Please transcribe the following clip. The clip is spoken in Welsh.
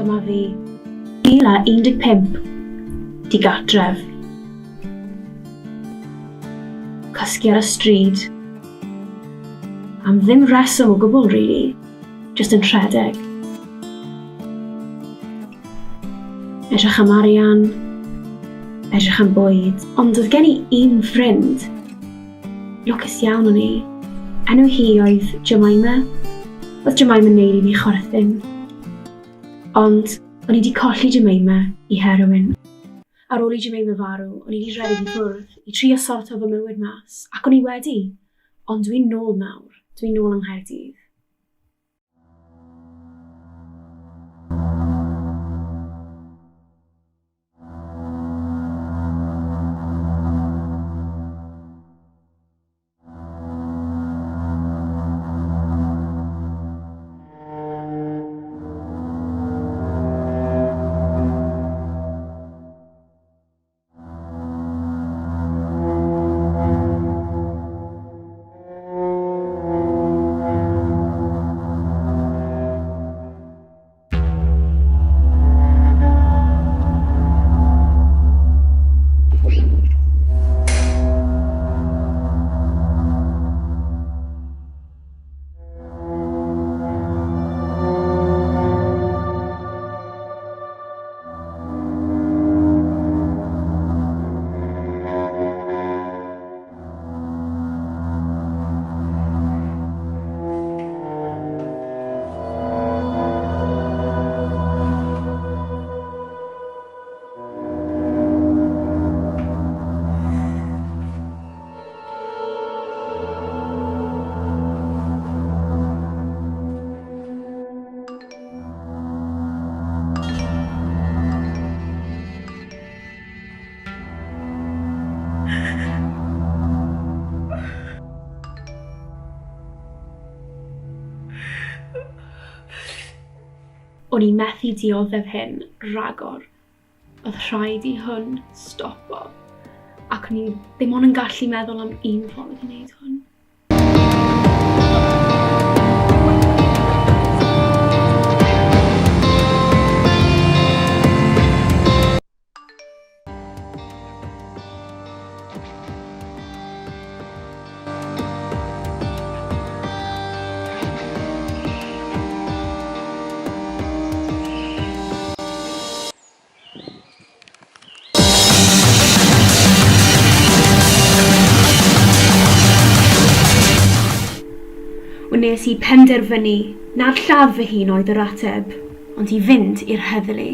Dyma fi. 2015. Digartref. Cysgu ar y stryd. Am ddim rheswm o gwbl, really. Just yn rhedeg. Edrych am arian. Edrych am bwyd. Ond oedd gen i un ffrind. Lwcus iawn o'n i. Enw hi oedd Jemima. Oedd Jemima yn neud i fi chwerthin. Ond o'n i wedi colli Jemima i heroin. Ar ôl i Jemima farw, o'n i wedi rhedeg i ffwrdd i trio sorto fy mywyd mas, ac o'n i wedi. Ond dwi'n nôl nawr. Dwi'n nôl yng Nghaerdydd. O'n i methu dioddef hyn ragor. Oedd rhaid i hwn stopo. Ac o'n i ddim ond yn gallu meddwl am un ffordd i wneud hwn. Wnes i penderfynu nad lladd fy hun oedd yr ateb, ond i fynd i'r heddlu.